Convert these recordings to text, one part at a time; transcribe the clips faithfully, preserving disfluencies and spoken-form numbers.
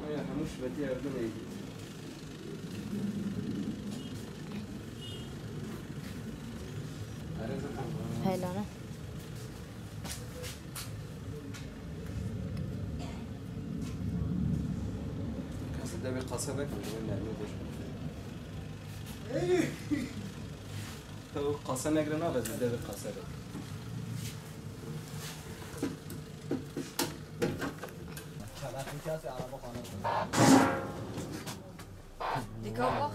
Aya hemû şibetî erdinê. Heylane. Kasê devê qasa vek, ji wê nermê vêj. Ew qasa negre nabe, ji devê qasa vek. Dikkat bak.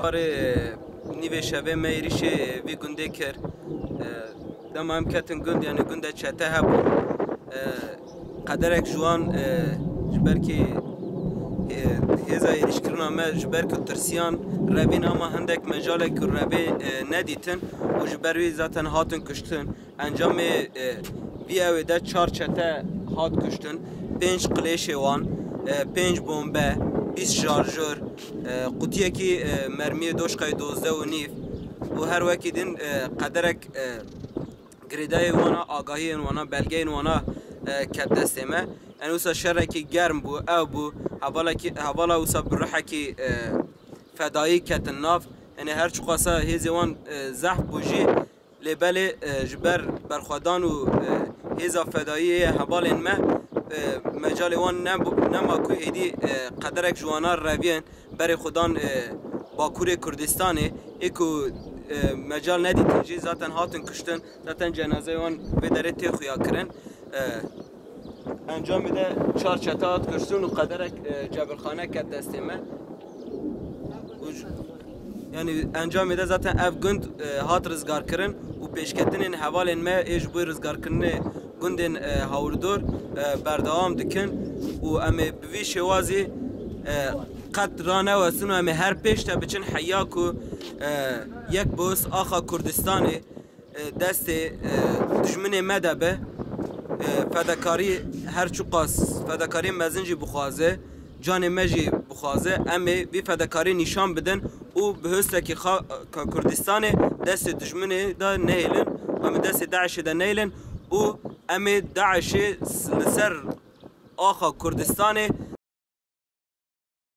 Barê nîvê şevê me êrîşê vî gundê kir. E, dema em ketin gund, yani gundê çete hebû. E, qederek ji wan, e, ji ber kî, e, hêza êrîşkirina me ji ber ku tirsiyan revîn, ama hindek mejalek ku revê, e, nedîtin û ji ber wî zaten hatin kuştin. Encamê, e, vî ewê de çar çete hat kuştin, pênc qilêşê wan, e, pênc bombe, bîst şarjör, e, qutiyekî, e, mermiyê doşkayê dozdeh û nîv û her wekî din, e, qederek, e, girêdayê wana, agahiyên wana, belgeyên wana, e, ket destê me. Yani wisa şerekî germ bû, ew bû, hevalekî, hevala wisa bi ruhekî, e, fedayî ketin nav. Yani her çiqasa hêzê wan, e, zehf bû jî, lê belê, e, ji ber berxwedan û, e, hêza fedayiyê yê hevalên me, e, mecalê wan nebû-, nema ku êdî, e, qederek ji wana reviyên berê xwe dan, e, Bakurê Kurdistanê, ê ku, e, mecal nedîtin jî zaten hatin kuştin, zaten cenazeyê wan vê derê tê xuya kirin. E, Encamê de çar çete hat kuştin û qederek, e, cebirxane ket destê me. Û j-, yani encamê de zaten ev gund, e, hat rizgarkirin û pêşketinên hevalên me ê ji bo rizgarkirinê gundên, e, hawirdor, e, berdewam dikin û em ê bi vî şêwazî, e, qet ranewesin û em ê her pêş de biçin heya ku, e, yek bos axa Kurdistanê, e, destê, e, dijminê me de be, e, fedekarî her çiqas fedekariyê mezin jî bixwaze, canê me jî bixwaze, em ê vî fedekarî nîşan bidin û bi hostekî xa-, ka Kurdistanê destê dijminê de nehêlin, em ê destê DAIŞê de nehêlin û em ê DAIŞê s-, li ser axa Kurdistanê